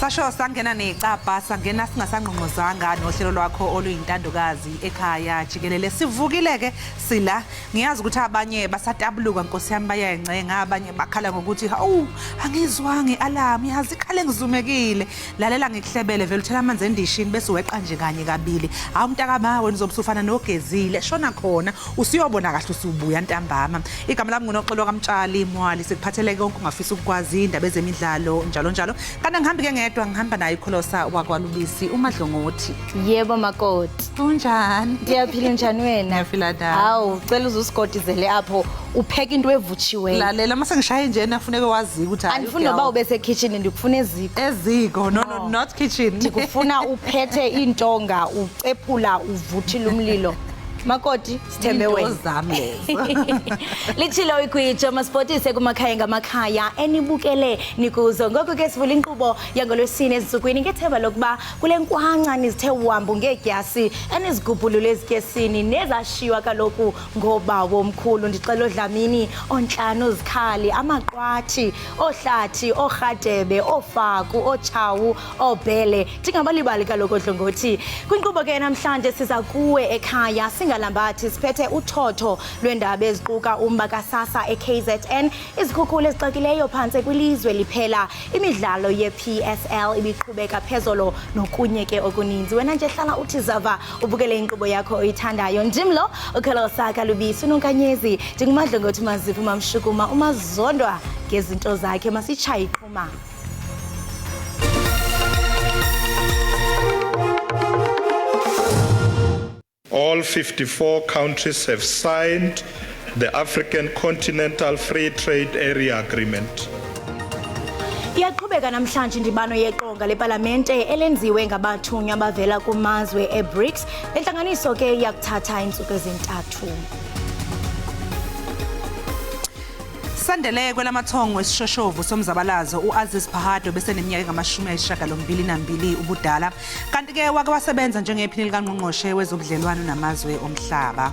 Sasho sangena necapha, sangena singasangqongqozanga nohlelo lwakho oluyintandokazi Ekhaya Jikelele. Sivukile ke sila. Ngiyazi ukuthi abanye basatabuluka, Nkosi yami, bayayencenga, abanye bakhala ngokuthi hawu, angizwanga i-alarm, yazi ikhale ngizumekile. Lalela ngikuhlebele, vele uthela amanzi endishini bese weqa nje kanye kabili. Hawu mntakama, wena uzobe usufana nogezile. Shona khona usuyobona kahle usubuya ntambama. Igama lami nguNoxolo kaMtshali Mwali, sikuphathele konke ungafisa ukukwazi, indaba ezemidlalo njalo njalo. Kanti angihambi ke ngedwa, ngihamba naye ikholosa wakwaLubisi uMadlongothi. Yebo makoti. Unjani? Ndiyaphila, njani wena? Ngiyaphila nami. Hawu, cela uze usigodizele apho upheka into evutshiweyo. Lalela, mase ngishaye nje nafuneke wazi ukuthi hayi, Andifuni noba ube sekitchen, ndikufuna eziko. Eziko, no, not kitchen. Ndikufuna uphethe iintonga, ucephula, uvuthile umlilo. Makoti, sithembe Into wena. zami lezo. Litshilo igwijo, masibhotise kumakhaya ngamakhaya enibukele nikuzo. Ngoko ke sivula inkqubo yangolwesine ezinsukwini ngethemba lokuba kule nkwanca nizithe wambu ngeedyasi enizigubhulule ezityesini nezashiywa kaloku ngobawo omkhulu. Ndixela oDlamini, oontlanu, ozikhali, amaqwathi, oohlathi, oorhadebe, oofaku, ootshawu, oobhele, ndingabalibali kaloku oDlongothi. Kwinkqubo ke namhlanje siza kuwe ekhaya singalambathi, siphethe uthotho lweendaba eziquka umba kaSASSA e-KZN, izikhukhula ezixakileyo phantse kwilizwe liphela, imidlalo ye-PSL ibiqhubeka phezolo nokunye ke okuninzi. Wena nje hlala uthi zava ubukele inkqubo yakho oyithandayo. Ndim lo ukholosa kaLubisi uNonkanyezi, ndinguMadlongothi Maziphu Mamshukuma umazondwa ngezinto zakhe. Masitshaye iqhuma. All 54 countries have signed the African Continental Free Trade Area Agreement. Iyaqhubeka namhlanje indibano yeqonga lepalamente elenziwe ngabathunywa abavela kumazwe eBRICS. Le ntlanganiso ke iyakuthatha iintsuku ezintathu. Sandele kwelamathongo esishoshovu somzabalazo u-Aziz Pahad beseneminyaka engama-82 ubudala. Kanti-ke wake wasebenza njengephini likangqongqoshe wezobudlelwano namazwe omhlaba.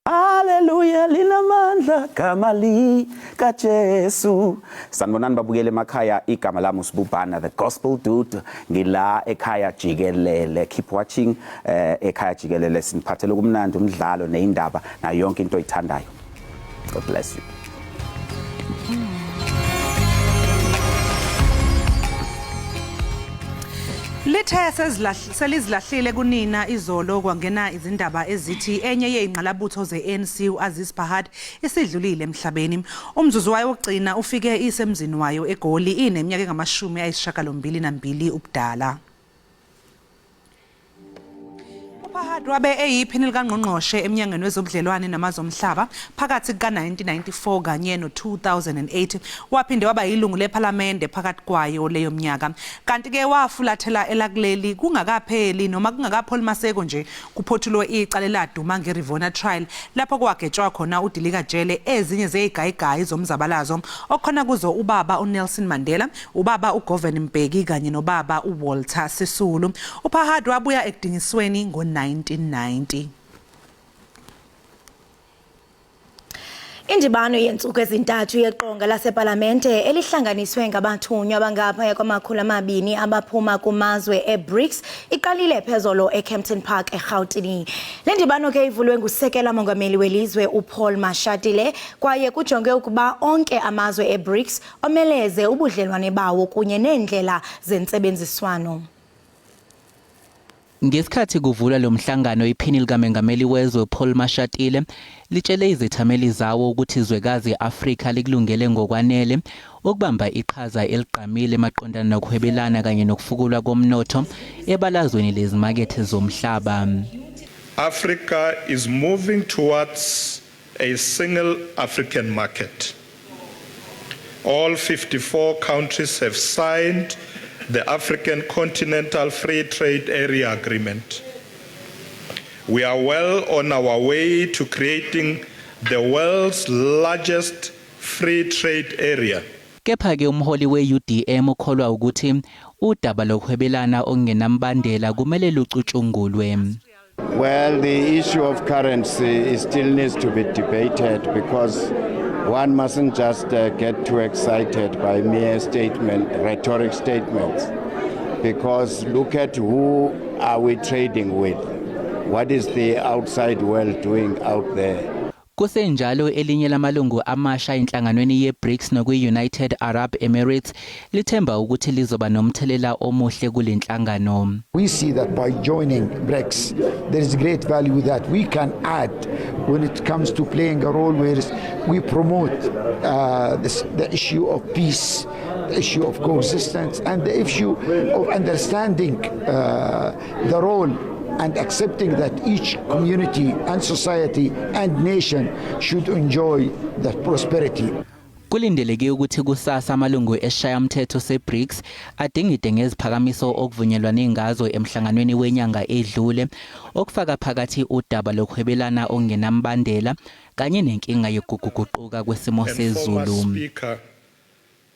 Haleluya, linamandla gama likaJesu. Sanibonani babukele emakhaya, igama lami uSibubhana the Gospel Dude, ngila Ekhaya Jikelele. Keep watching Ekhaya Jikelele, siniphathele kumnandi umdlalo neindaba nayo yonke into oyithandayo. God bless you. Lithe selizilahlile kunina izolo kwangena izindaba ezithi enye yey'ngqalabutho ze-ANC u-Aziz Pahad isidlulile emhlabeni. Umzuzu wayo wokugcina ufike isemzini wayo eGoli ineminyaka engama-82 ubudala. UPahad wabe eyiphini likangqongqoshe emnyangweni wezobudlelwane namazwe omhlaba phakathi kuka-1994 kanye no-2008. Waphinde waba yilungu lephalamende phakathi kwayo leyo minyaka. Kanti-ke wafulathela elakuleli kungakapheli noma kungakapholi maseko nje kuphothulwe icala eladuma nge-Rivona Trial lapho kwagetshwa khona udilikajele ezinye zezigayigayi zomzabalazo okukhona kuzo ubaba uNelson Mandela, ubaba uGovan Mbeki kanye nobaba uWalter Sisulu. UPahad wabuya ekudingisweni ngo-1990. Indibano yeentsuku ezintathu yeqonga lasepalamente elihlanganiswe ngabathunywa abangaphaya kwama-200 abaphuma kumazwe eBRICS iqalile phezolo eKempton Park eRhawutini. Le ndibano ke ivulwe ngusekela mongameli welizwe uPaul Mashatile kwaye kujonge ukuba onke amazwe eBRICS omeleze ubudlelwane bawo kunye neendlela zentsebenziswano. Ngesikhathi kuvulwa lo mhlangano, iphini likamengameli wezwe Paul Mashatile litshele izethameli zawo ukuthi izwekazi i-Afrika likulungele ngokwanele ukubamba iqhaza eligqamile maqondana nokuhwebelana kanye nokufukulwa komnotho ebalazweni lezimakethe zomhlaba. Africa is moving towards a single African market. All 54 countries have signed the African Continental Free Trade Area Agreement. We are well on our way to creating the world's largest free trade area. Kepha-ke umholi we-UDM ukholwa ukuthi udaba lokuhwebelana okungenambandela kumele lucutshungulwe. Well, the issue of currency is still needs to be debated because One mustn't just get too excited by mere statement, rhetoric statements, because look at who are we trading with? What is the outside world doing out there? Kusenjalo, elinye lamalungu amasha enhlanganweni yeBRICS nokwi-United Arab Emirates lithemba ukuthi lizoba nomthelela omuhle kulenhlangano. We see that by joining BRICS, there is great value that we can add when it comes to playing a role where we promote the issue of peace, the issue of coexistence, and the issue of understanding the role and accepting that each community and society and nation should enjoy that prosperity. Kulindeleke ukuthi kusasa amalungu esishayamthetho seBRICS adingide ngeziphakamiso okuvunyelwane ngazo emhlanganweni wenyanga edlule, okufaka phakathi udaba lokuhwebelana okungenambandela kanye nenkinga yokuguquguquka kwesimo And former sezulu. Speaker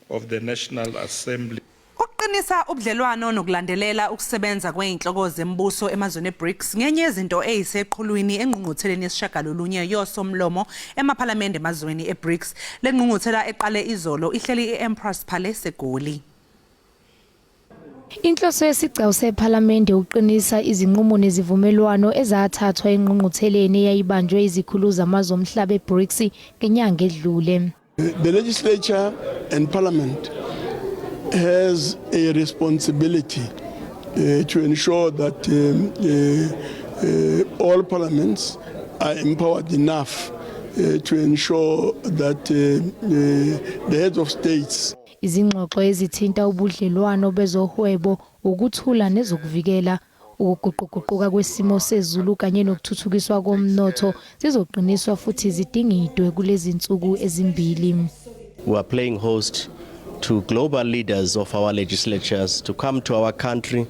of the National Assembly. Ukuqinisa ubudlelwano nokulandelela ukusebenza kwey'nhloko zembuso emazweni eBRICS ngenye yezinto eyiseqhulwini engqungqutheleni yesishiyagalolunye yosomlomo emaphalamende emazweni eBRICS. Le ngqungquthela eqale izolo ihleli e-Emperors Palace eGoli. Inhloso yesigcawu sephalamende ukuqinisa izinqumo nezivumelwano ezathathwa engqungqutheleni eyayibanjwe izikhulu zamazwe omhlaba eBRICS ngenyanga edlule. The legislature and parliament has a responsibility to ensure that all parliaments are empowered enough to ensure that the heads of states Izingxoxo ezithinta ubudlelwano bezohwebo, ukuthula nezokuvikela, ukuguquguquka kwesimo sezulu kanye nokuthuthukiswa komnotho zizoqiniswa futhi zidingidwe kulezi nsuku ezimbili. We are playing host to global leaders of our legislatures to come to our country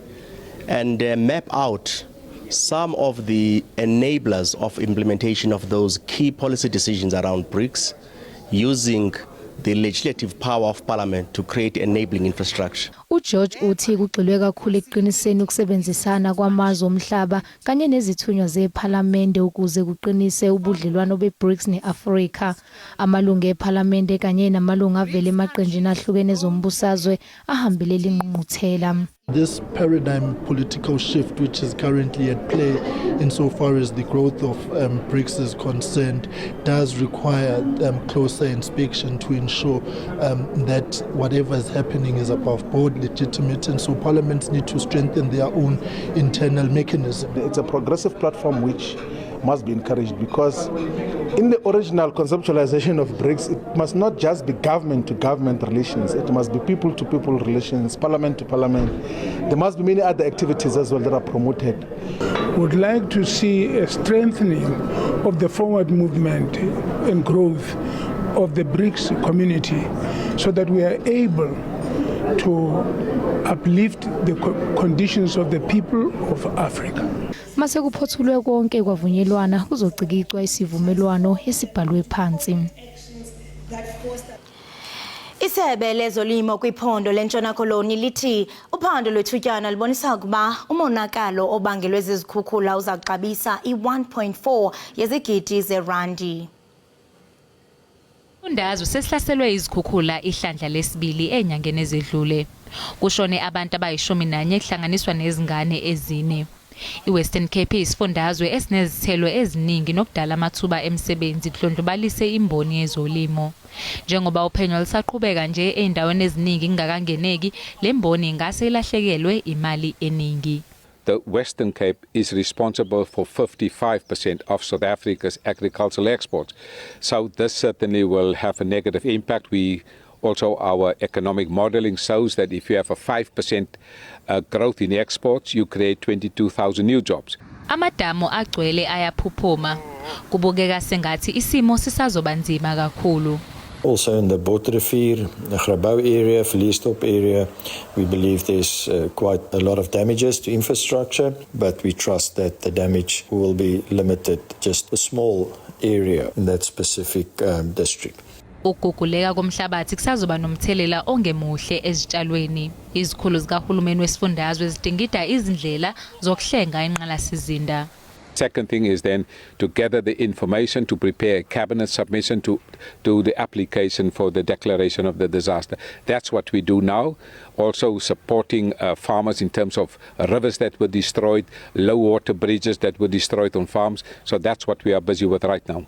and map out some of the enablers of implementation of those key policy decisions around BRICS, using the legislative power of parliament to create enabling infrastructure. UGeorge uthi kugxilwe kakhulu ekuqiniseni ukusebenzisana kwamazwe omhlaba kanye nezithunywa zephalamende ukuze kuqinise ubudlelwano beBRICS neAfrika. Amalungu ephalamende kanye namalungu avela emaqenjini ahlukene ezombusazwe ahambele lingqungquthela. This paradigm political shift, which is currently at play insofar as the growth of BRICS is concerned, does require closer inspection to ensure that whatever is happening is above board, legitimate, and so parliaments need to strengthen their own internal mechanism. It's a progressive platform which must be encouraged, because in the original conceptualization of BRICS, it must not just be government to government relations, it must be people to people relations, parliament to parliament. There must be many other activities as well that are promoted. Would like to see a strengthening of the forward movement and growth of the BRICS community so that we are able to uplift the conditions of the people of Africa. Mase kuphothulwe konke kwavunyelwana kuzocikicwa isivumelwano esibhalwe phansi. Isebe lezolimo kwiphondo lentshona Koloni lithi uphando lwethutyana lubonisa ukuba umonakalo obangelwe zizikhukhula uza kuxabisa i-1.4 yezigidi zerandi. Isifundazwe sesihlaselwe izikhukhula ihlandla lesibili enyangeni ezedlule. Kushone abantu abayi-11, kuhlanganiswa nezingane ezine. I-Western Cape isifundazwe esinezithelo eziningi nokudala amathuba emisebenzi kudlondlobalise imboni yezolimo. Njengoba uphenyo lusaqhubeka nje ey'ndaweni eziningi kungakangeneki, le mboni ingase ilahlekelwe imali eningi. The Western Cape is responsible for 55% of South Africa's agricultural exports. So this certainly will have a negative impact. We also, our economic modeling shows that if you have a 5% growth in exports, you create 22,000 new jobs. Amadamu agcwele ayaphuphuma. Kubukeka sengathi isimo sisazoba nzima kakhulu. Also in the Botrivier, the Grabouw area, Villiersdorp area, we believe there's quite a lot of damages to infrastructure, but we trust that the damage will be limited just a small area in that specific district. Ukuguguleka komhlabathi kusazoba nomthelela ongemuhle ezitshalweni. Izikhulu zikahulumeni wesifundazwe zidingida izindlela zokuhlenga inqalasizinda. Second thing is then to gather the information to prepare a cabinet submission to do the application for the declaration of the disaster. That's what we do now. Also supporting farmers in terms of rivers that were destroyed, low water bridges that were destroyed on farms. So that's what we are busy with right now.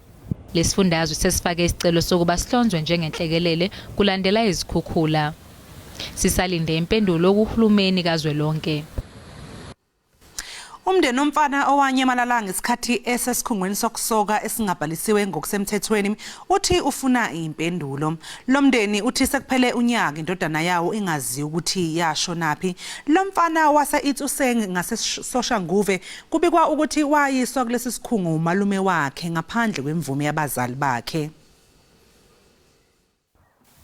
Lesifundazwe sesifake isicelo sokuba sihlonzwe njengenhlekelele kulandela izikhukhula. Sisalinde impendulo kuhulumeni kazwelonke. Umndeni womfana owanyamalala ngesikhathi esesikhungweni sokusoka esingabhalisiwe ngokusemthethweni uthi ufuna impendulo. Lo mndeni uthi sekuphele unyaka indodana yawo ingazi ukuthi yashonaphi. Lo mfana wase-Itsoseng ngaseSoshanguve kubikwa ukuthi wayiswa kulesi sikhungo umalume wakhe ngaphandle kwemvume yabazali bakhe.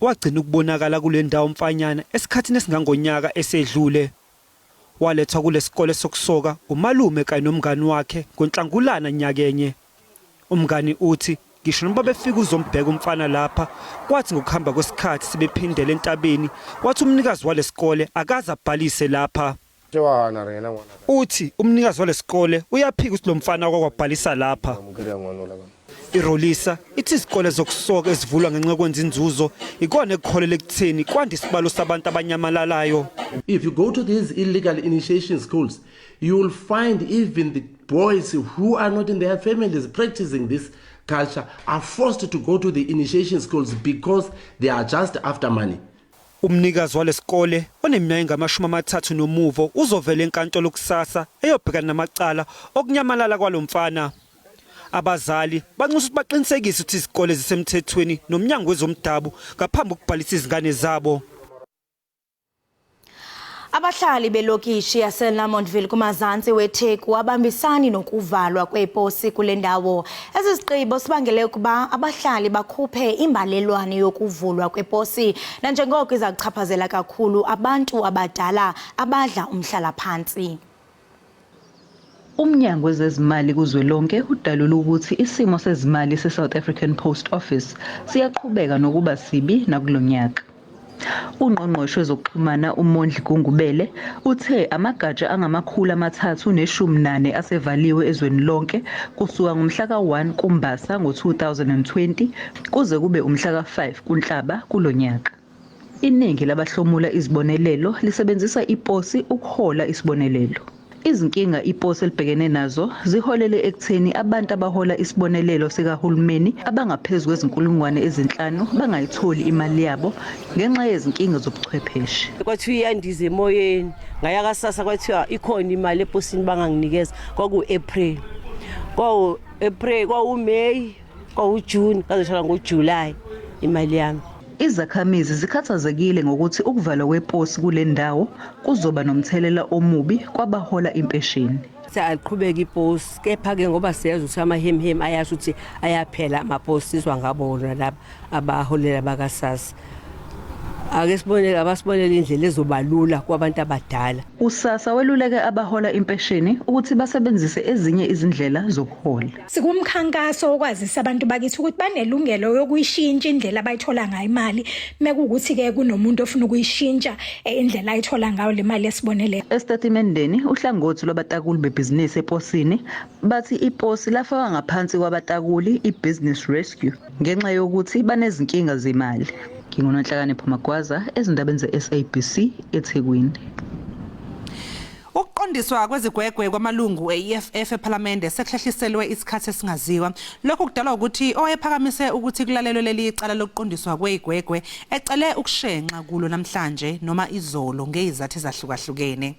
Wagcina ukubonakala kule ndawo umfanyana esikhathini esingangonyaka esedlule. Walethwa kulesikole sokusoka umalume kanye nomngani wakhe ngoNhlangulana nyakenye. Umngani uthi ngisho noma befika uzombheka umfana lapha, kwathi ngokuhamba kwesikhathi sebephindele entabeni, wathi umnikazi walesikole akaze abhalise lapha. Uthi umnikazi walesikole uyaphika ukuthi lo mfana wakwabhalisa lapha. IRolisa ithi izikole zokusoka ezivulwa ngenxa yokwenza inzuzo ikona ekukholela ekutheni kwanda isibalo sabantu abanyamalalayo. If you go to these illegal initiation schools, you will find even the boys who are not in their families practicing this culture are forced to go to the initiation schools because they are just after money. Umnikazi walesikole oneminyaka engama-30 nomuvo uzovela enkantolo kusasa eyobhekana namacala okunyamalala kwalomfana. Abazali banxusa ukuthi baqinisekise ukuthi izikole zisemthethweni nomnyango wezomdabu ngaphambi kokubhalisa izingane zabo. Abahlali belokishi yaseLamontville kumazantsi weTheku abambisani nokuvalwa kweeposi kule ndawo. Esi sigqibo sibangele ukuba abahlali bakhuphe imbalelwano yokuvulwa kweposi nanjengoko iza kuchaphazela kakhulu abantu abadala abadla umhlalaphantsi. Umnyango wezezimali kuzwelonke udalule ukuthi isimo sezimali se-South African Post Office siyaqhubeka nokuba sibi nakulo nyaka. Ungqongqoshe wezokuxhumana uMondli Gungubele uthe amagatsha angama-314 asevaliwe ezweni lonke kusuka ngomhla ka-1 kuMbasa ngo-2020 kuze kube umhla ka-5 kuNhlaba kulo nyaka. Iningi labahlomula izibonelelo lisebenzisa iposi ukuhola isibonelelo. Izinkinga iposi elibhekene nazo ziholele ekutheni abantu abahola isibonelelo sikahulumeni abangaphezu kwezinkulungwane 5 bangayitholi imali yabo ngenxa yezinkinga zobuchwepheshe. Kwathiwa iyandiza emoyeni, ngaya kaSASSA, kwathiwa ikhona imali eposini banganginikeza. Kwaku-April, kwawu-April, kwawu-May, kwawu-June, ngazothola ngoJuly imali yami. Izakhamizi zikhathazekile ngokuthi ukuvalwa kweposi kule ndawo kuzoba nomthelela omubi kwabahola impesheni. Aliqhubeka iposi, kepha-ke ngoba siyezwa ukuthi amahemhem ayasho ukuthi ayaphela amaposi, sizwa ngabona laba abaholela bakaSASSA. Ake sibonele, abasibonele indlela ezobalula kwabantu abadala. USASSA weluleke abahola impesheni ukuthi basebenzise ezinye izindlela zokuhola. Sikumkhankaso wokwazisa abantu bakithi ukuthi banelungelo yokuyishintsha indlela abayithola ngayo imali, mekuwukuthi-ke kunomuntu ofuna ukuyishintsha indlela ayithola ngayo le mali yesibonelelo. Esitatimendeni, uhlangothi lwabatakuli bebhizinisi eposini bathi iposi lafakwa ngaphansi kwabatakuli i-Business Rescue ngenxa yokuthi banezinkinga zemali. NginguNonhlakanipho Magwaza ezindabeni ze-SABC eThekwini. Ukuqondiswa kwezigwegwe kwamalungu e-EFF ePhalamende sekuhlehliselwe isikhathi esingaziwa. Lokhu kudalwa ukuthi owayephakamise ukuthi kulalelwe leli cala lokuqondiswa kwezigwegwe ecele ukushenxa kulo namhlanje noma izolo ngezizathu ezahlukahlukene.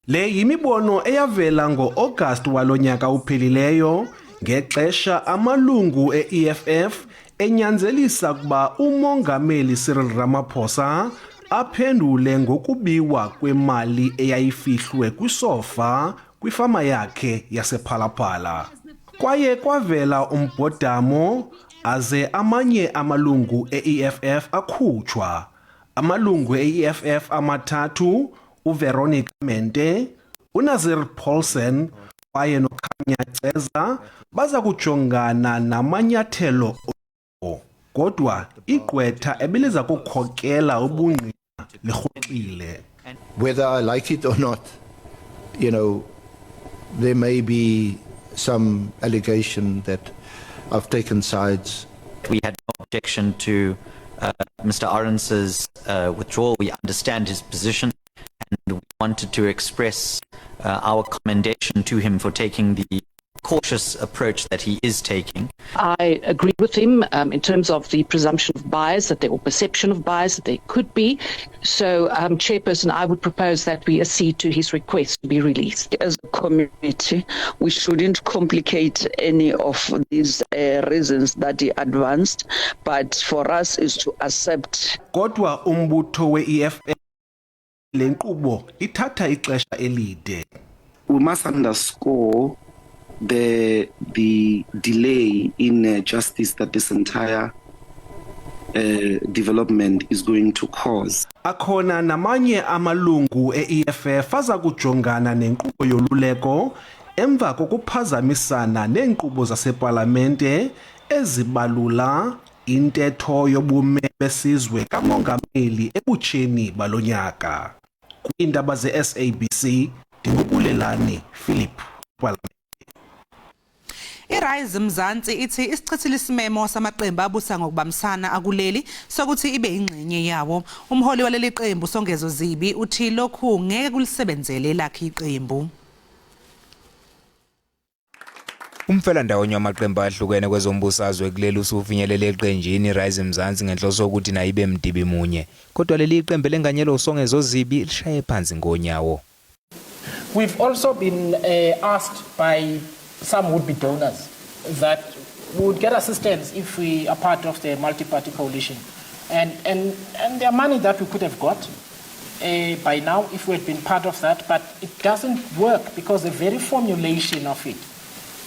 Le yimibono eyavela ngo-August walonyaka uphelileyo ngexesha amalungu e-EFF enyanzelisa ukuba umongameli Cyril Ramaphosa aphendule ngokubiwa kwemali eyayifihlwe kwisofa kwifama yakhe yasePhalaphala. Kwaye kwavela umbhodamo aze amanye amalungu e-EFF akhutshwa. Amalungu e-EFF amathathu, uVeronica Mente, uNazier Paulsen kwaye noKhanya Ceza, baza kujongana namanyathelo, kodwa igqwetha ebeliza kukhokela ubungqina lirhoxile. Whether I like it or not, There may be some allegation that I've taken sides. We had no objection to Mr. Arendse's withdrawal. We understand his position and we wanted to express our commendation to him for taking the cautious approach that he is taking. I agree with him in terms of the presumption of bias that there, or perception of bias that there could be. So, Chairperson, I would propose that we accede to his request to be released. As a committee, we shouldn't complicate any of these reasons that he advanced, but for us is to accept. Kodwa umbutho we-EFF le nkqubo ithatha ixesha elide. We must underscore the delay in justice that this entire development is going to cause. Akhona namanye amalungu e-EFF aza kujongana nenkqubo yoluleko emva kokuphazamisana neenkqubo zasepalamente ezibalula intetho yobume besizwe kamongameli ebutsheni balonyaka. Kwiindaba ze-SABC ndinguBulelani Philip Palamente. iRise Mzansi ithi isichithile isimemo samaqembu abusa ngokubambisana akuleli sokuthi ibe ingxenye yawo. Umholi waleli qembu Songezo Zibi uthi lokhu ngeke kulisebenzele lakhe iqembu. Umfelandawonye wamaqembu ahlukene kwezombusazwe kuleli usufinyelele eqenjini iRise Mzansi ngenhloso yokuthi nayo ibe mdibi munye. Kodwa leli qembu elenganyelwe uSongezo Zibi lishaye phansi ngonyawo. We've also been asked by some would-be donors that we would get assistance if we are part of the multi-party coalition. And there are money that we could have got by now if we had been part of that, but it doesn't work because the very formulation of it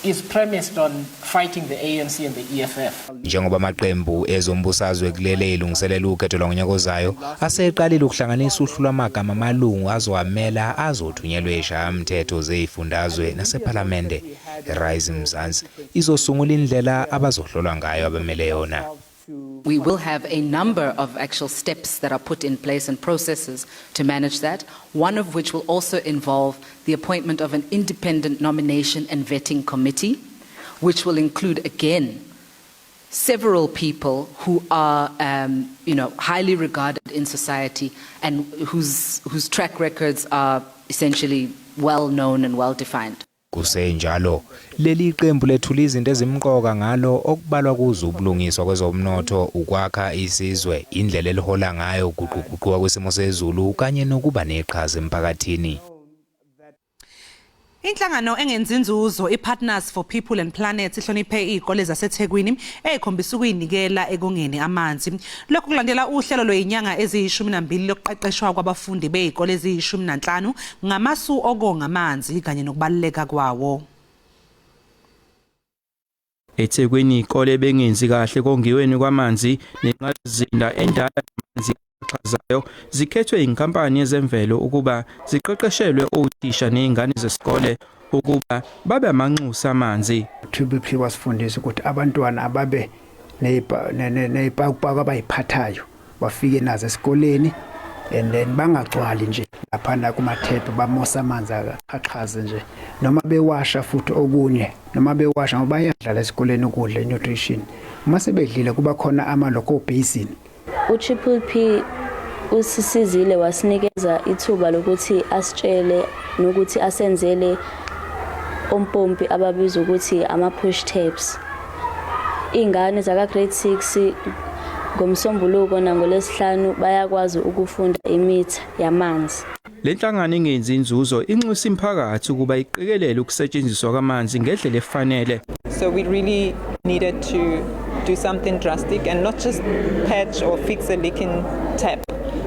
is premised on fighting the ANC and the EFF. Njengoba amaqembu ezombusazwe kuleli elungiselela ukhetho lwangonyaka ozayo aseqalile ukuhlanganisa uhlu lwamagama amalungu azowamela azothunyelwa ezishayamthetho zezifundazwe nasephalamende. IRise Mzansi izosungula indlela abazohlolwa ngayo abamele yona. We will have a number of actual steps that are put in place and processes to manage that, one of which will also involve the appointment of an independent nomination and vetting committee, which will include, again, several people who are highly regarded in society and whose track records are essentially well known and well defined. Kusenjalo, leli qembu lethula izinto ezimqoka ngalo okubalwa kuzo ubulungiswa kwezomnotho, ukwakha isizwe, indlela elihola ngayo, ukuguquguquka kwesimo sezulu kanye nokuba neqhaza emphakathini. Inhlangano engenzi inzuzo iPartners for People and Planet ihloniphe izikole zaseThekwini ezikhombisa ukuyinikela ekongeni amanzi. Lokhu kulandela uhlelo lwezinyanga eziyi-12 lokuqeqeshwa kwabafundi bezikole eziyi-15 ngamasu okonga amanzi kanye nokubaluleka kwawo. eThekwini izikole bengenzi kahle kongiweni kwamanzi nenqazinda endala yamanzi axhazayo zikhethwe inkampani yezemvelo ukuba ziqeqeshelwe othisha nezingane zesikole ukuba babe amanxusa amanzi. Triple P wasifundisa ukuthi abantwana ababe nezipakupako abayiphathayo bafike nazo esikoleni and then bangagcwali nje laphana kumathephu bamosa amanzi aqhaqhaze nje noma bewasha futhi okunye noma bewasha ngoba bayadlala esikoleni ukudla i-nutrition uma sebedlile kuba khona ama-local basin. U-Triple P usisizile wasinikeza ithuba lokuthi asitshele nokuthi asenzele ompompi ababizwa ukuthi ama-push taps. Iy'ngane zaka-grade 6 ngomsombuluko nangolwesihlanu bayakwazi ukufunda imitha yamanzi. Le nhlangano engenzi inzuzo inxusa imiphakathi ukuba iqikelele ukusetshenziswa kwamanzi ngendlela efanele. So we really needed to do something drastic and not just patch or fix a leaking tap,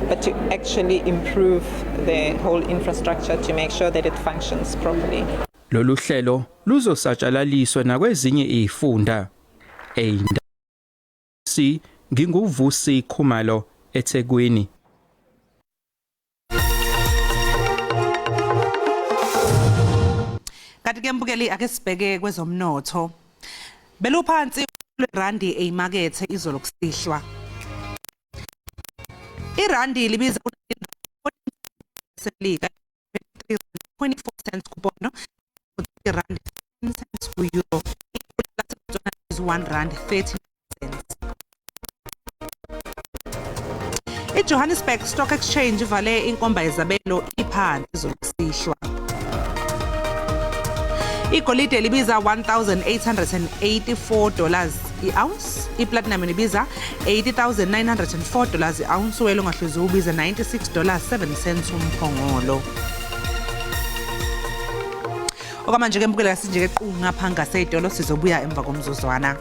but to actually improve the whole infrastructure to make sure that it functions properly. Lolu hlelo luzosatshalaliswa nakwezinye izifunda. Eyindasi nginguVusi Khumalo eThekwini. Kanti ke mbukeli ake sibheke kwezomnotho. Beluphansi lwerandi eyimakethe izolo kusihlwa. Irandi libiza selika 24 cents kupondo. Stock Exchange ivale inkomba yezabelo iphansi izolo kusihlwa. Igolide libiza $1884 i-ounce, iplatinum libiza $80,904 i-ounce, uwoyela ongahluziwe ubiza $96.07 umphongolo. Okwamanje ke mbukela sinje ke qu ngapha ngaseyitolo, sizobuya emva komzuzwana.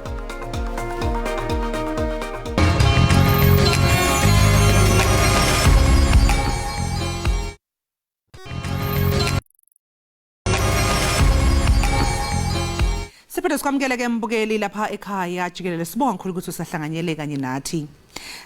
Siphinde sikwamukele ke mbukeli lapha ekhaya jikelele. Sibonga kakhulu ukuthi usahlanganyele kanye nathi.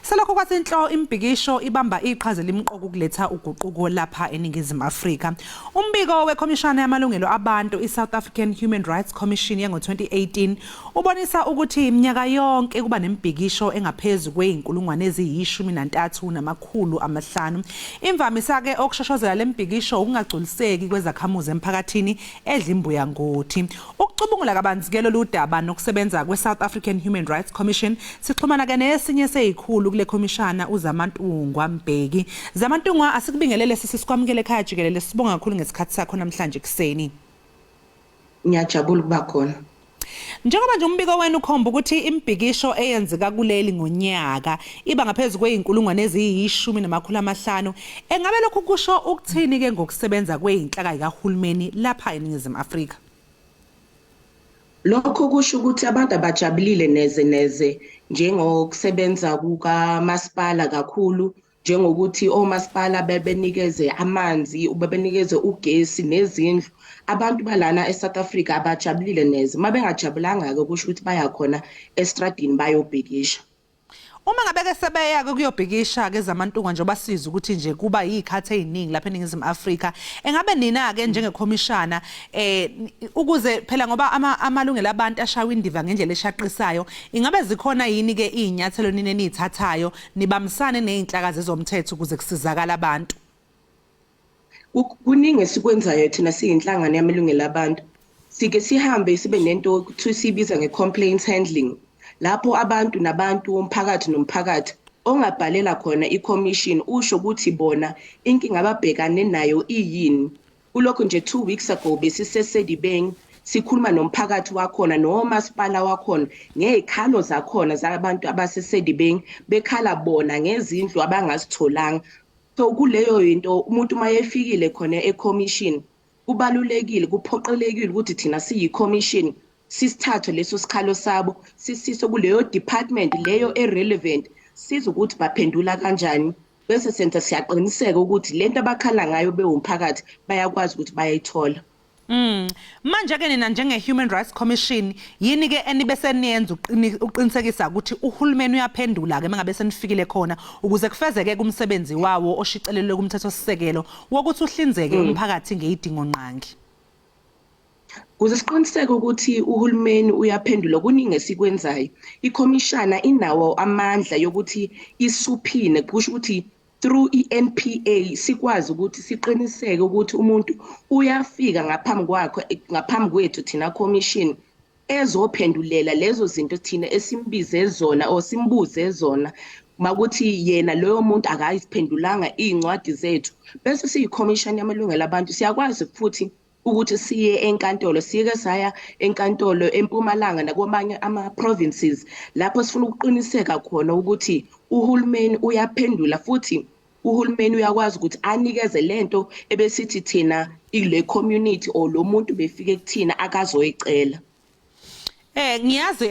Selokhu kwathi inhlo imibhikisho ibamba iqhaza elimqoka ukuletha uguquko lapha eNingizimu Afrika. Umbiko weKhomishana yamalungelo abantu iSouth African Human Rights Commission yango-2018 ubonisa ukuthi iminyaka yonke kuba nemibhikisho engaphezu kweyinkulungwane eziyi-13,500. Imvamisa-ke okushoshozela lemibhikisho ukungagculiseki kwezakhamuzi emphakathini edla imbuya ngothi. Ukucubungula kabanzi ke lolu daba nokusebenza kwe-South African Human Rights Commission, sixhumana ke nesinye seyikhulu kule khomishana, uZamantungwa Mbeki. Zamantungwa, asikubingelele sisi, sikwamukele ekhaya jikelele. Sibonga kakhulu ngesikhathi sakho namhlanje ekuseni. Ngiyajabula ukuba khona. Njengoba nje umbiko wenu ukhomba ukuthi imibhikisho eyenzeka kuleli ngonyaka iba ngaphezu kweyinkulungwane eziyi-10,500, engabe lokhu kusho ukuthini ke ngokusebenza kweyinhlaka yikahulumeni lapha eNingizimu Afrika? Lokho kusho ukuthi abantu abajabulile neze neze njengokusebenza kukamasipala, kakhulu njengokuthi omasipala bebenikeze amanzi, bebenikeze ugesi nezindlu. Abantu balana eSouth Africa abajabulile neze. Uma bengajabulanga-ke, kusho ukuthi baya khona estradini bayobhikisha. Uma ngabe-ke sebeya-ke kuyobhikisha-ke, Zamantungwa, njengoba sizwa ukuthi nje kuba yiy'khathi ey'ningi lapha eNingizimu Afrika, engabe nina-ke njengekhomishana, ukuze phela ngoba amalungelo abantu ashaywa indiva ngendlela eshaqisayo, ingabe zikhona yini-ke iy'nyathelo nina eniy'thathayo nibambisane ney'nhlaka zezomthetho ukuze kusizakale abantu? Kuningi esikwenzayo thina siyinhlangano yamalungelo abantu. Sike sihambe sibe nento kuthiwa siyibiza nge-complaints handling, lapho abantu nabantu, umphakathi nomphakathi, ongabhalela khona i-commission usho ukuthi bona inkinga ababhekane nayo iyini. Kulokhu nje, 2 weeks ago besiseSedibeng, sikhuluma nomphakathi wakhona nomasipala wakhona ngey'khalo zakhona zabantu abaseSedibeng, bekhala bona ngezindlu abangazitholanga. So kuleyo yinto, umuntu uma efikile khona e-commission, kubalulekile, kuphoqelekile ukuthi thina siyi-commission sisithathe leso sikhalo sabo, sisise kuleyo department leyo e-relevant, size ukuthi baphendula kanjani, bese senza siyaqiniseka ukuthi lento abakhala ngayo bewumphakathi bayakwazi ukuthi bayayithola. Manje ke nina njenge Human Rights Commission, yini ke enibe seniyenza uqinisekisa ukuthi uhulumeni uyaphendula ke mangabe senifikile khona, ukuze kufezeke kumsebenzi wawo oshicelelwe kumthetho sisekelo wokuthi uhlinzeke umphakathi ngeyidingo nqangi? Kuze siqiniseke ukuthi uhulumeni uyaphendula, kuningi esikwenzayo. Ikhomishana inawo amandla yokuthi i-subpoena, kusho ukuthi through i-NPA sikwazi ukuthi siqiniseke ukuthi umuntu uyafika ngaphambi kwakho, ngaphambi kwethu thina commission, ezophendulela lezo zinto thina esimbize zona or simbuze zona. Makuthi yena loyo muntu akayiphendulanga iy'ncwadi zethu, bese siyi-commission yamalungelo abantu siyakwazi futhi ukuthi siye enkantolo. Sike saya enkantolo eMpumalanga nakwamanye ama-provinces lapho sifuna ukuqiniseka khona ukuthi uhulumeni uyaphendula, futhi uhulumeni uyakwazi ukuthi anikeze lento ebesithi thina ile community or lo muntu befike kuthina akazoyicela. Ngiyazi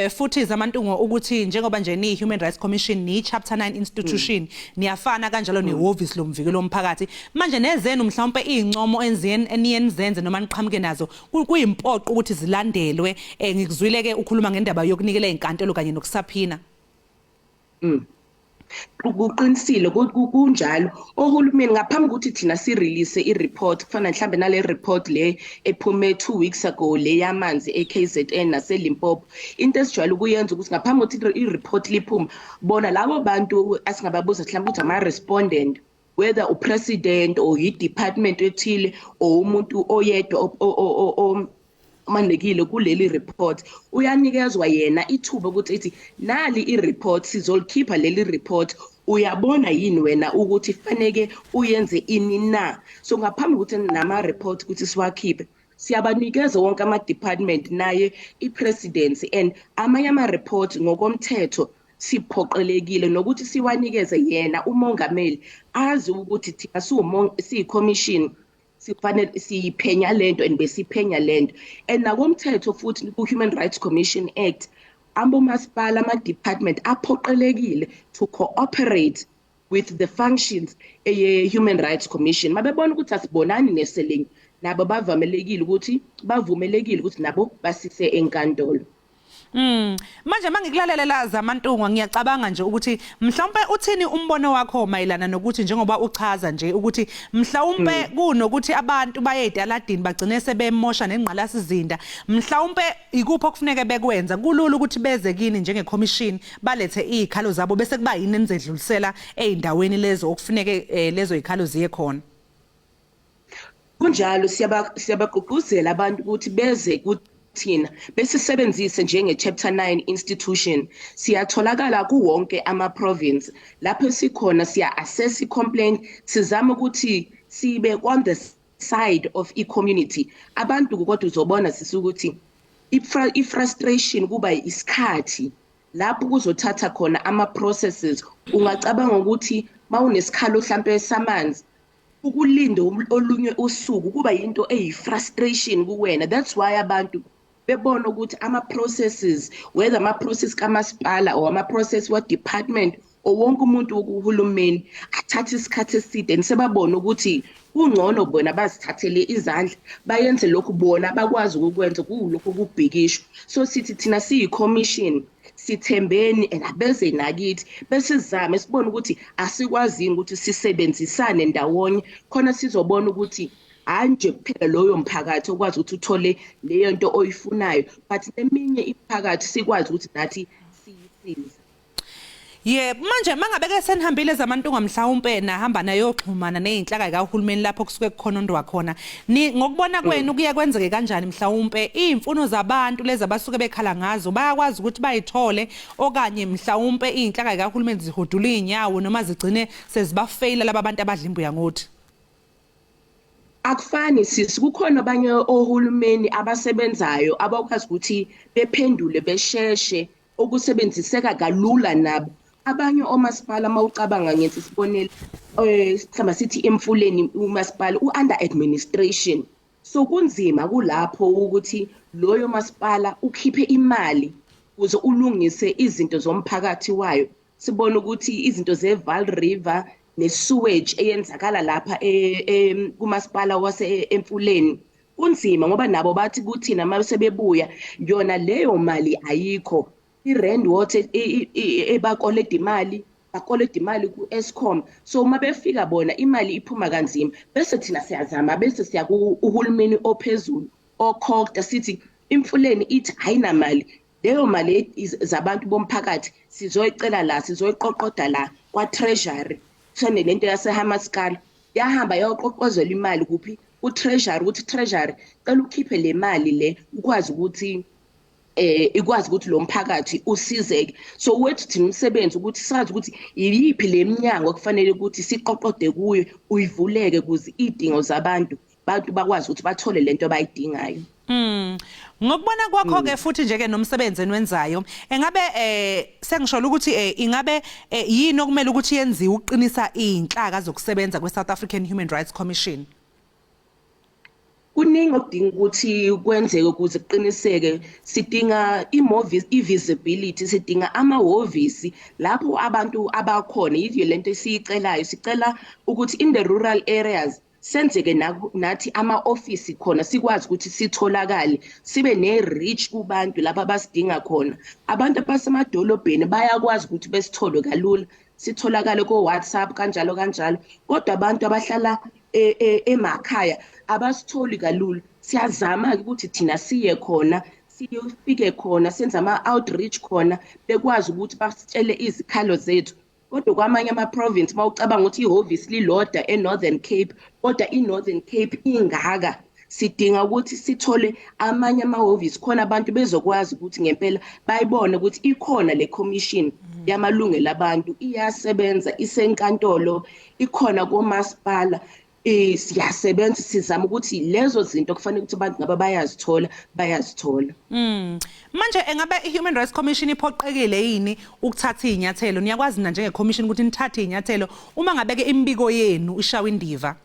futhi, Zamantungo, ukuthi njengoba nje ni Human Rights Commission ni Chapter 9 institution, niyafana kanjalo nehhovisi lomvikelo womphakathi. Manje nezenu mhlawumbe izincomo enziyeni eniyenzenze noma niqhamuke nazo kuyimpoqo ukuthi zilandelwe. Ngikuzwile ke ukhuluma ngendaba yokunikela izinkantolo kanye noku-subpoena. Kuqinisile, kunjalo. Ohulumeni, ngaphambi kokuthi thina si-release i-report, kufana mhlambe nale report le ephume 2 weeks ago, le yamanzi eKZN naseLimpopo, into esijwayele ukuyenza ukuthi ngaphambi kokuthi i-report liphume, bona labo bantu asingababuza mhlawumbe ukuthi ama-respondent, whether u-president or i-department ethile or umuntu oyedwa manekile kuleli report, uyanikezwa yena ithuba ukuthi ithi nali i-report, sizolikhipha leli report. Uyabona yini wena ukuthi faneke uyenze ini na? So ngaphambi ukuthi nama-report ukuthi siwakhiphe, siyabanikeza wonke ama-department naye i-presidency, and amanye ama-report ngokomthetho siphoqelekile nokuthi siwanikeze yena umongameli, azi ukuthi thina siyi-commission sifanele siyiphenya lento and besiphenya lento. And nakomthetho futhi, ku-Human Rights Commission Act, abomasipala, ama-department aphoqelekile to cooperate with the functions eye-Human Rights Commission. Mabebona ukuthi asibonani neselinye, nabo bavumelekile ukuthi bavumelekile ukuthi nabo basise enkantolo. Manje mangikulalela, Zamantungwa, ngiyacabanga nje ukuthi mhlawumbe uthini umbono wakho mayelana nokuthi, njengoba uchaza nje ukuthi mhlawumbe kunokuthi abantu baye ezitaladini bagcine sebemosha nengqalasizinda, mhlawumbe ikuphi okufuneke bekwenza kulula ukuthi beze kini njenge-commission, balethe izikhalo zabo, bese kuba yini enizedlulisela ezindaweni lezo okufuneke lezo zikhalo ziye khona? Kunjalo, siyabagqugquzela abantu ukuthi beze kuthina, besisebenzise njenge-Chapter 9 institution. Siyatholakala kuwonke ama-province. Lapho sikhona siya-assess i-complaint, sizame ukuthi sibe on the side of i-community, abantu. Kodwa uzobona sisukuthi i-frustration kuba isikhathi lapho kuzothatha khona ama-processes. Ungacabanga ukuthi mawunesikhalo hlampe samanzi, ukulinda olunye usuku kuba yinto eyi-frustration kuwena. That's why abantu bebona ukuthi ama-processes, whether ama-process kamasipala or ama-process wa-department or wonke umuntu wokuhulumeni, athathe isikhathi eside, and sebabona ukuthi kungcono bona bazithathele izandla, bayenze lokhu bona bakwazi ukukwenza, kuwulokhu kubhikishwa. So sithi thina siyi-commission, sithembeni and abeze nakithi, besizame sibone ukuthi asikwazini ukuthi sisebenzisane ndawonye khona sizobona ukuthi hhayi nje kuphela loyo mphakathi okwazi ukuthi uthole leyo nto oyifunayo, but neminye imiphakathi sikwazi ukuthi nathi siyisize. Yebo, manje mangabe ke senihambile, Zamantungwa, mhlawumbe nahamba nayoxhumana nezinhlaka kahulumeni lapho kusuke kukhonondwa khona, ni ngokubona kwenu kuye kwenzeke kanjani? Mhlawumbe izimfuno zabantu lezi abasuke bekhala ngazo bayakwazi ukuthi bayithole, okanye mhlawumbe izinhlaka kahulumeni zihudula izinyawo noma zigcine sezibafeyila laba bantu abadla imbuya ngothi? Akufani, sisi. Kukhona abanye ohulumeni abasebenzayo, abakwazi ukuthi bephendule besheshe, okusebenziseka kalula nabo. Abanye omasipala, mawucabanga, ngenza isibonelo, mhlawumbe sithi Emfuleni umasipala u-under administration, so kunzima kulapho ukuthi loyo masipala ukhiphe imali ukuze ulungise izinto zomphakathi wayo. Sibona ukuthi izinto ze-Vaal River ne-sewage eyenzakala lapha kumasipala wase Emfuleni kunzima, ngoba nabo bathi kuthina uma sebebuya yona leyo mali ayikho. I-Rand Water ebakoleda imali, bakoleda imali ku-Eskom, so uma befika bona imali iphuma kanzima, bese thina siyazama, bese siya uhulumeni ophezulu oCogta, sithi Imfuleni ithi ayinamali. Leyo mali zabantu bomphakathi sizoyicela la, sizoyiqoqoda la kwa-Treasury. Sone lento yaseHamaskala yahamba yayoqoqozela imali kuphi? Ku-Treasury, ukuthi Treasury, cela ukhiphe le mali le ukwazi ukuthi ikwazi ukuthi lo mphakathi usizeke. So wethu thina umsebenzi ukuthi sazi ukuthi iyiphi le minyango okufanele ukuthi siqoqode kuyo, uyivuleke ukuze idingo zabantu, bantu bakwazi ukuthi bathole lento abayidingayo. Ngokubona kwakho ke futhi nje ke nomsebenzi enwenzayo, engabe sengisho ukuthi ingabe yini okumele ukuthi yenziwe ukuqinisa izinhlaka zokusebenza kwe-South African Human Rights Commission? Kuningi okudinga ukuthi kwenzeke ukuze kuqiniseke. Sidinga i-visibility, sidinga amahhovisi lapho abantu abakhona. Yiyo lento esiyicelayo, sicela ukuthi in the rural areas senzeke nathi ama-ofisi khona, sikwazi ukuthi sitholakale, sibe ne-reach kubantu laba abasidinga khona. Abantu abasemadolobheni bayakwazi ukuthi besithole kalula, sitholakale ko-WhatsApp, kanjalo kanjalo, kodwa abantu abahlala emakhaya abasitholi kalula. Siyazama-ke ukuthi thina siye khona, siyofike khona, senze ama-outreach khona, bekwazi ukuthi basitshele izikhalo zethu. Kodwa kwamanye ama-province, uma ucabanga ukuthi ihhovisi lilodwa e-Northern Cape, kodwa i-Northern Cape ingaka. Sidinga ukuthi sithole amanye amahhovisi khona abantu bezokwazi ukuthi ngempela bayibone ukuthi ikhona le commission yamalungelo abantu, iyasebenza, isenkantolo, ikhona komasipala, siyasebenza, sizama ukuthi lezo zinto kufanele ukuthi abantu ngabe bayazithola, bayazithola. Manje engabe i-Human Rights Commission iphoqekile yini ukuthatha izinyathelo? Niyakwazi na njenge-commission ukuthi nithathe izinyathelo uma ngabe ke imibiko yenu ishawa indiva?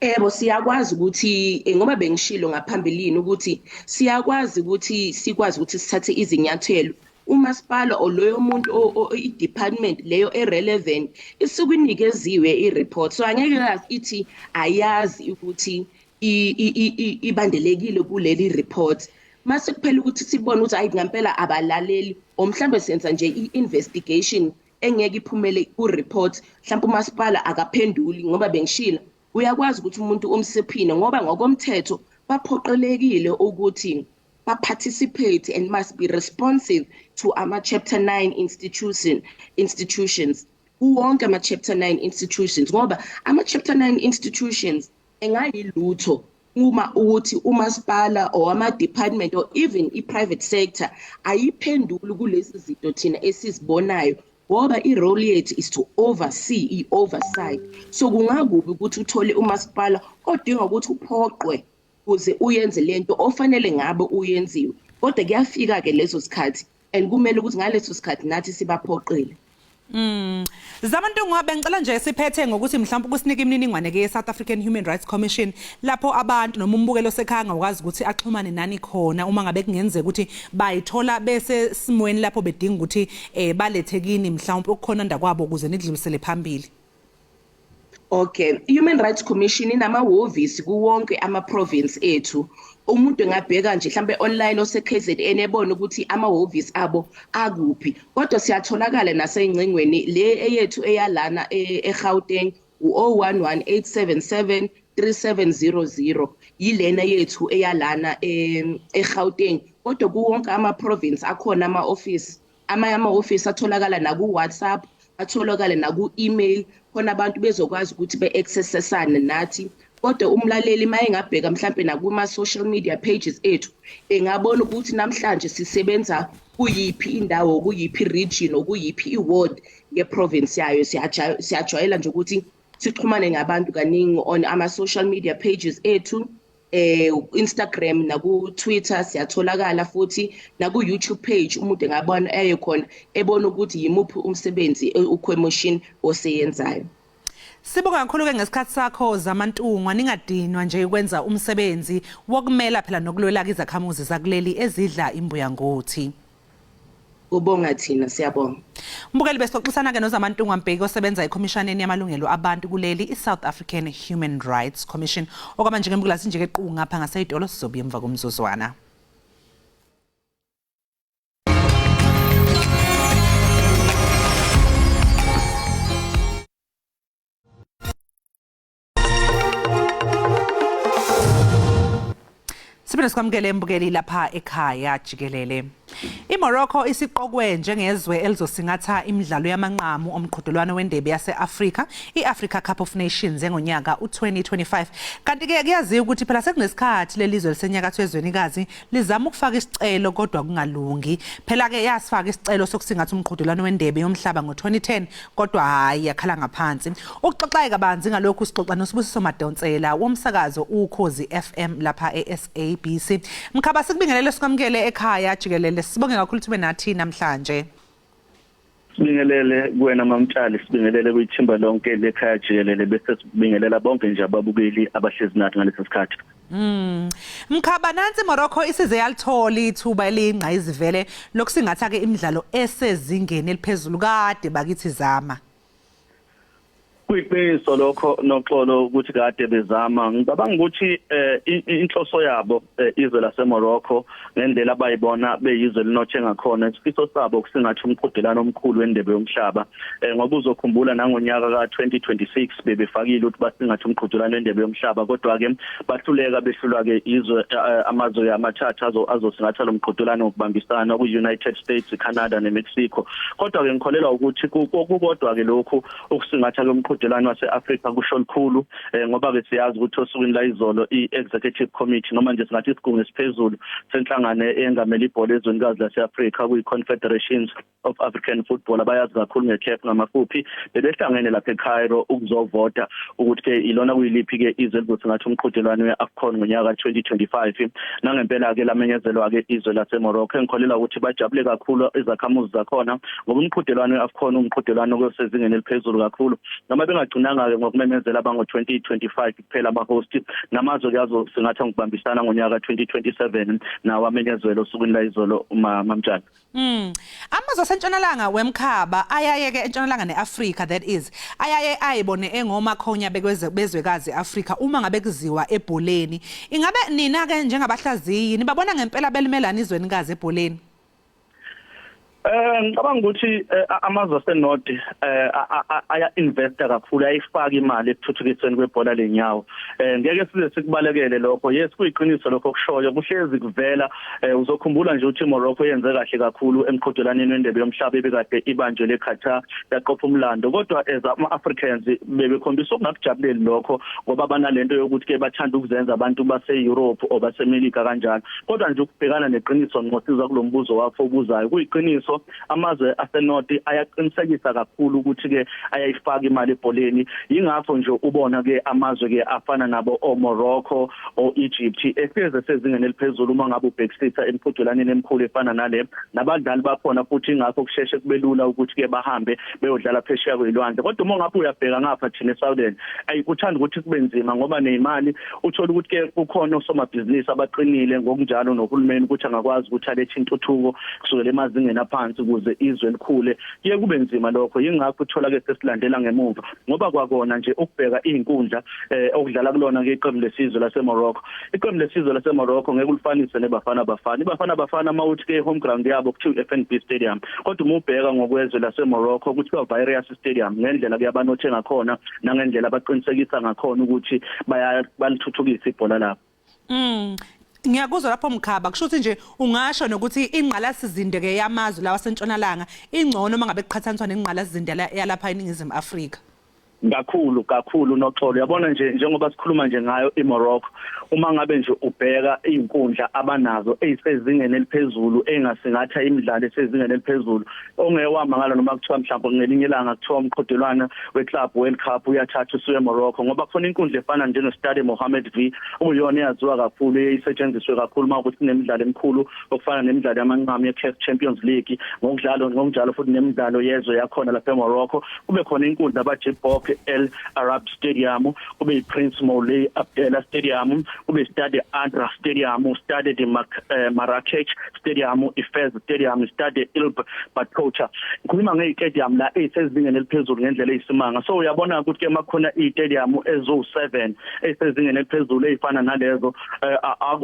Ebo, siyakwazi ukuthi, ngoba bengishilo ngaphambilini ukuthi siyakwazi ukuthi sikwazi ukuthi sithathe izinyathelo. Umasipala or loyo muntu, i-department leyo e-relevant isuke inikeziwe i-report, so angeke ithi ayazi ukuthi ibandelekile kuleli report. Mase kuphela ukuthi sibone ukuthi hayi, ngempela abalaleli, or mhlambe senza nje i-investigation engeke iphumele ku-report, mhlawumbe umasipala akaphenduli, ngoba bengishilo uyakwazi ukuthi umuntu um-subpoena, ngoba ngokomthetho baphoqelekile ukuthi ba-participate and must be responsive to ama-chapter 9 institutions, kuwonke ama-chapter 9 institutions, ngoba ama-chapter 9 institutions engayilutho uma ukuthi umasipala or ama-department or even i-private sector ayiphenduli kulezi zinto thina esizibonayo, ngoba i-role yethu is to oversee, i-oversight. So kungakubi ukuthi uthole umasipala odinga ukuthi uphoqwe ukuze uyenze lento ofanele ngabe uyenziwe, kodwa kuyafika-ke leso sikhathi and kumele ukuthi ngaleso sikhathi nathi sibaphoqile. Zamantungwa, bengicela nje siphethe ngokuthi mhlawumbe ukusinika imininingwane ke South African Human Rights Commission, lapho abantu noma umbukelo sekhaya ngakwazi ukuthi axhumane nani khona uma ngabe kungenzeka ukuthi bayithola bese simweni lapho bedinga ukuthi balethe kini mhlawumbe ukukhononda kwabo ukuze nidlulisele phambili. Okay, Human Rights Commission inamahhovisi kuwonke ama-province ethu. Umuntu engabheka nje mhlambe online ose KZN ebone ukuthi amahhovisi abo akuphi. Kodwa siyatholakala naseyingcingweni le eyethu eyalana eGauteng, u-011 877 3700, yilena yethu eyalana eGauteng. Kodwa kuwonke ama-province akhona ama-office. Amanye ama-office atholakala naku-WhatsApp, atholakala naku-email, khona abantu bezokwazi ukuthi be-accessesane nathi. Kodwa umlaleli uma engabheka mhlampe nakuma-social media pages ethu, engabona ukuthi namhlanje sisebenza kuyiphi indawo, kuyiphi region, okuyiphi i-ward ye-province yayo. Siyajwayela nje ukuthi sixhumane ngabantu kaningi on ama-social media pages ethu, Instagram naku Twitter siyatholakala, futhi naku YouTube page umuntu engabona eye khona ebona ukuthi yimuphi umsebenzi uCommission oseyenzayo. Sibonga kakhulu ke ngesikhathi sakho, Zamantungwa. Ningadinwa nje ukwenza umsebenzi wokumela phela nokulwela izakhamuzi zakuleli ezidla imbuya ngothi. Kubonga thina, siyabonga. Mbukeli, besixoxisana ke noZamantungwa Mbeki osebenza ekhomishaneni yamalungelo abantu kuleli, i-South African Human Rights Commission. Okwamanje ke mbukela, sinje ke qu ngapha ngaseyitolo, sizobuya emva komzuzwana. Siphinde sikwamukele embukeli lapha ekhaya jikelele. IMorocco isiqokwe njengezwe elizosingatha imidlalo yamanqamu omqhudelwano wendebe yase-Afrika, i-Africa Cup of Nations engonyaka u-2025. Kanti-ke kuyaziwa ukuthi phela sekunesikhathi leli zwe lisenyakatho yezwenikazi lizama ukufaka isicelo kodwa kungalungi. Phela-ke yasifaka isicelo sokusingatha umqhudelwano wendebe yomhlaba ngo-2010, kodwa hhayi, yakhala ngaphansi. Ukuxoxa kabanzi ngalokhu sixoxa noSibusiso Madonsela womsakazo Ukhozi FM lapha e-SABC. Mkhaba, sikubingelele, sikwamukele ekhaya jikelele. Sibonge kakhulu ukuthi ube nathi namhlanje. Sibingelele kuwena Mamtshali, sibingelele kuyithimba lonke lekhaya jikelele, bese sibingelela bonke nje ababukeli abahlezi nathi ngalesi sikhathi. Mkhaba, nansi Morocco isize yalithola ithuba eliyingqayizivele lokusingatha ke imidlalo esezingeni eliphezulu kade bakithi zama. Kuyiqiniso lokho, Noxolo, ukuthi kade bezama. Ngicabanga ukuthi inhloso yabo, izwe laseMorocco, ngendlela abayibona beyizwe linothe ngakhona, isifiso sabo kusingathi umqhudelano omkhulu wendebe yomhlaba, ngoba uzokhumbula nangonyaka ka-2026 bebefakile ukuthi basingathi umqhudelano wendebe yomhlaba, kodwa ke bahluleka, behlulwa ke izwe amazwe amathathu azosingatha lo mqhudelano ngokubambisana, ku-United States, Canada neMexico. Kodwa ke ngikholelwa ukuthi kukodwa ke lokhu ukusingatha lo mqhudelwano. umqhudelwano wase-Afrika kusho likhulu eh, ngoba ke siyazi ukuthi osukwini layizolo i-executive committee noma nje singathi isigungu esiphezulu senhlangano eyengamele ibhola ezwenikazi lase-Afrika kuyi-Confederations of African Football abayazi kakhulu nge-CAF ngamafuphi bebehlangene lapha eCairo ukuzovota ukuthi ke ilona kuyiliphi ke izwe elizothi ngathi umqhudelwano we-AFCON ngonyaka 2025. Nangempela ke lamenyezelwa ke izwe laseMorocco, engikholelwa ukuthi bajabule kakhulu izakhamuzi zakhona ngoba umqhudelwano we-AFCON umqhudelwano osezingeni eliphezulu kakhulu. Noma bengagcinanga ke ngokumemezela abango-2025 kuphela ama-host, namazwe ke azosingatha ngokubambisana ngonyaka 2027 nawo amenyezelwe osukwini layizolo, mamtshana. Amazwe asentshonalanga wemkhaba ayaye ke entshonalanga neAfrika, that is, ayaye ayibone engomakhonya bekweze bezwekazi Afrika uma ngabe kuziwa ebholeni. Ingabe nina ke njengabahlaziyi nibabona ngempela belimelana izwenikazi ebholeni? Ngicabanga ukuthi amazwe aseNorth aya investa kakhulu, ayifaka imali ekuthuthukisweni kwebhola lenyawo. Ngeke size sikubalekele lokho. Yes, kuyiqiniso lokho okushoyo, kuhlezi kuvela. Uzokhumbula nje ukuthi iMorocco yenze kahle kakhulu emqhudelwaneni wendebe yomhlaba ebekade ibanjwe eQatar, yaqopha umlando, kodwa as ama-Africans bebekhombisa ukungakujabuleli lokho ngoba banalento yokuthi ke bathanda ukuzenza abantu base-Europe or baseMelika kanjalo. Kodwa nje ukubhekana neqiniso ngqo, siza kulombuzo wakho obuzayo, kuyiqiniso amazwe aseNorth ayaqinisekisa kakhulu ukuthi ke ayayifaka imali ebholeni. Yingakho nje ubona ke amazwe ke afana nabo oMorocco, o-Egypt ehleze sezingeni eliphezulu uma ngabe ubhekisisa emqhudelwaneni emikhulu efana nale, nabadlali bakhona futhi ingakho kusheshe kube lula ukuthi ke bahambe beyodlala phesheya kwezilwandle. Kodwa uma ngabe uyabheka ngapha thina eSouthern, ayikuthanda ukuthi kube nzima ngoba nezimali uthola ukuthi ke kukhona osomabhizinisi abaqinile, ngokunjalo nohulumeni ukuthi angakwazi ukuthi alethe intuthuko kusukela emazingeni aphansi ukuze izwe likhule, kuye kube nzima lokho. Yingakho uthola ke sesilandela ngemuva ngoba kwakona nje ukubheka izinkundla okudlala kulona ke iqembu lesizwe laseMorocco, iqembu lesizwe laseMorocco ngeke ulifanise neBafana Bafana. IBafana Bafana mawuthi ke home ground yabo kuthiwa FNB Stadium, kodwa uma ubheka ngokwezwe laseMorocco kuthiwa Virus Stadium, ngendlela ke abanothe ngakhona nangendlela abaqinisekisa ngakhona ukuthi balithuthukisa ibhola labo. Ngiyakuzwa lapho Mkhaba. Kusho ukuthi nje ungasho nokuthi ingqalasizinda ke yamazwe lawa sentshonalanga ingcono uma ngabe kuqhathaniswa nengqalasizinda yalapha eNingizimu Afrika. Kakhulu kakhulu, noxolo. Yabona nje njengoba sikhuluma nje ngayo iMorocco, uma ngabe nje ubheka izinkundla abanazo ezisezingeni eliphezulu, engasingatha imidlalo esezingeni eliphezulu, ongewamangala noma kuthiwa mhlawumbe ngelinye ilanga kuthiwa umqhudelwano weClub World Cup uyathatha usuye eMorocco, ngoba khona inkundla efana njenge-Stade Mohammed V okuyiyona eyaziwa kakhulu, eyisetshenziswe kakhulu uma ukuthi kunemidlalo emikhulu okufana nemidlalo yamanqamu ye-CAF Champions League, ngokudlalo ngokunjalo futhi nemidlalo yezwe yakhona lapha eMorocco. Kube khona inkundla abaJibok El Arab Stadium, kube i-Prince Moulay Abdellah Stadium, kube Stade Adra Stadium, Stade de Marrakech Stadium, iFez Stadium, Stade Ibn Battuta. Ngikhuluma ngezitadium la ezisezingeni eliphezulu ngendlela eyisimanga. So uyabona ukuthi ke makhona izitadium eziwu7 ezisezingeni eliphezulu ezifana nalezo,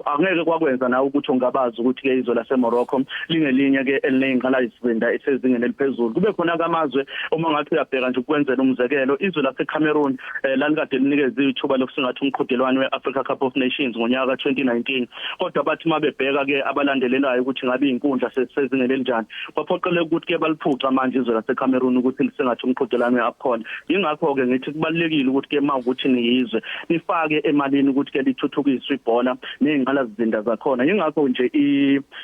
angeke kwakwenza nawe ukuthi ungabazi ukuthi ke izwe laseMorocco lingelinye ke elineyingqalasizinda esezingeni eliphezulu. Kube khona kamazwe uma ngathi uyabheka nje, ukwenzela umzekelo, izwe laseCameroon lalikade linikeze ithuba lokusingatha umqhudelwano weAfrica Cup of Nations ngonyaka ka2019, kodwa bathi mabebheka ke abalandelelayo ukuthi ngabe izinkundla sesezingeni elinjani, kwaphoqeleka ukuthi ke baliphuca manje izwe laseCameroon ukuthi lisingathe umqhudelwano weAFCON. Yingakho ke ngithi kubalulekile ukuthi ke mawukuthi niyizwe nifake emalini ukuthi ke lithuthukiswe ibhola nezingqalasizinda zakhona. Yingakho nje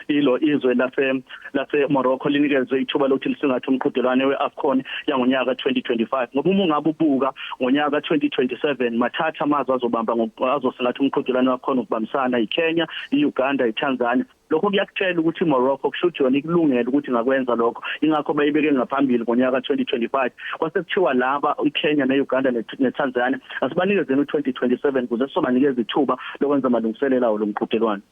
ilo izwe lase Morocco linikezwe ithuba lokuthi lisingathe umqhudelwano weAFCON yangonyaka 2025, ngoba uma ungabe ubuka ngonyaka 2027 mathatha amazwe azobamba azosingatha umqhudelwano wakhona ukubambisana, iKenya, iUganda, iTanzania. Lokho kuyakutshela ukuthi iMorocco kusho ukuthi yona ikulungela ukuthi ingakwenza lokho, ingakho bayibeke ngaphambili ngonyaka 2025, kwase kuthiwa laba iKenya neUganda neTanzania asibanikezeni u2027 ukuze sizobanikeza ithuba lokwenza amalungiselelo awo lomqhudelwano.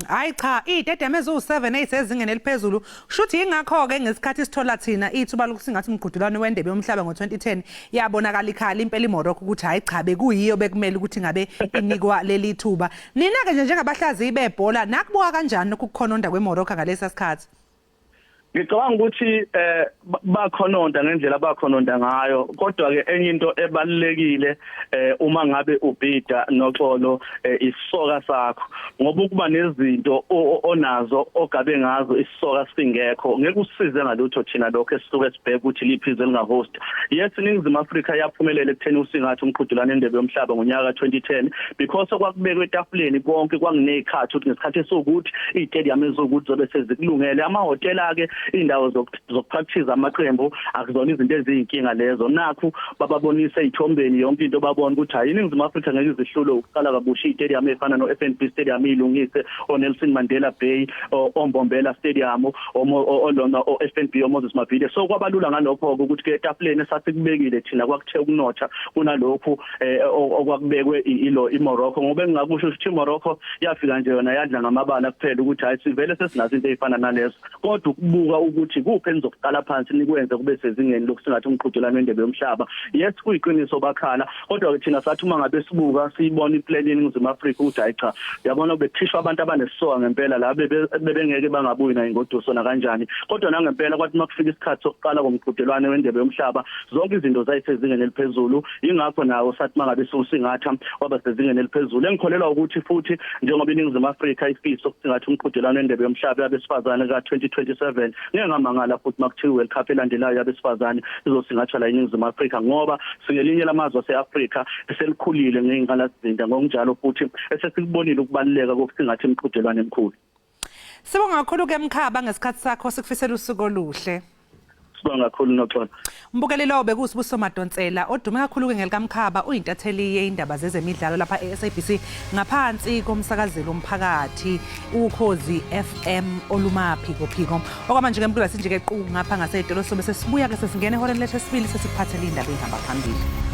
Hayi cha, izitedium eziwu7 ezisezingeni eliphezulu. Kushuthi ingakho ke ngesikhathi sithola thina ithuba lokusingatha umqhudelwano wendebe yomhlaba ngo2010 yabonakala ikhala impela iMorocco ukuthi hayi cha, bekuyiyo bekumele ukuthi ngabe inikwa leli thuba. Nina ke nje njengabahlaziyi bebhola nakubuka kanjani lokhu kukhononda kweMorocco ngalesa sikhathi? Ngicabanga ukuthi bakhononda ngendlela abakhononda ngayo, kodwa ke enye into ebalulekile uma ngabe ubhida noxolo isisoka sakho, ngoba ukuba nezinto onazo ogabe ngazo isisoka singekho ngeke usize ngalutho. Thina lokho esisuke sibheka ukuthi liphi izwe lingahost. Yes, iNingizimu Afrika yaphumelela ekutheni usingathi umqhudelwano endebe yomhlaba ngonyaka 2010 because okwakubekwe etafuleni konke kwakunezikhathi ukuthi ngesikhathi esiwukuthi izitadium eziwukuthi zobe sezikulungele, amahhotela ke, indawo zokupractice amaqembu, akuzona izinto eziyinkinga lezo. Nakhu bababonisa ezithombeni yonke into, babona ukuthi hayi, iNingizimu Afrika ngeke izihlule ukuqala kabusha izitadium efana no-FNB Stadium ilungise, oNelson Mandela Bay, oMbombela Stadium, olona o-FNB, oMoses Mabhida. So kwabalula ngalokho ukuthi ke etafuleni esasikubekile thina kwakuthe ukunotha kunalokhu okwakubekwe ilo iMorocco, ngoba engingakusho ukuthi iMorocco yafika nje yona yadla ngamabala kuphela ukuthi hayi, sivele sesinazo into ezifana nalezo, kodwa ukubuka ukuthi kuphi enizokuqala phansi nikwenze kube sezingeni lokusingathi umqhudelwano wendebe yomhlaba. Yes, kuyiqiniso bakhala, kodwa ke thina sathi uma ngabe sibuka siyibona iplan yeNingizimu Afrika ukuthi hayi cha, uyabona bekukhishwa abantu abanesisoka ngempela la bebengeke bangabuyi na ingoduso na kanjani. Kodwa nangempela kwathi makufika isikhathi sokuqala komqhudelwano wendebe yomhlaba zonke izinto zayisezingeni eliphezulu, ingakho nawo sathi mangabe siwusingatha waba sezingeni eliphezulu. Engikholelwa ukuthi futhi njengoba iNingizimu Afrika ifisa ukusingatha umqhudelwano wendebe yomhlaba yabesifazane ka-2027, ngeke ngamangala futhi makuthiwa i-World Cup elandelayo yabesifazane izosingathwa la eNingizimu Afrika, ngoba singelinye lamazwe ase-Afrika eselikhulile ngey'nqalasizinda, ngokunjalo futhi esesikubonile ukubaluleka kokusingatha imiqhudelwano emikhulu. Sibonga kakhulu ke Mkhaba ngesikhathi sakho, sikufisela usuku oluhle. Sibonga kakhulu noxolo. Umbukeli lo bekuwuSibusiso Madonsela odume kakhulu ke ngelikaMkhaba, uyintatheli yeindaba zezemidlalo lapha e-SABC ngaphansi komsakazelo womphakathi Ukhozi FM olumaphiko phiko. Okwamanje ke mkula sinje ke qu ngapha ngaseyitolo sobe sesibuya ke sesingena ehoreni lethu esibili sesikuphathela indaba ehamba phambili.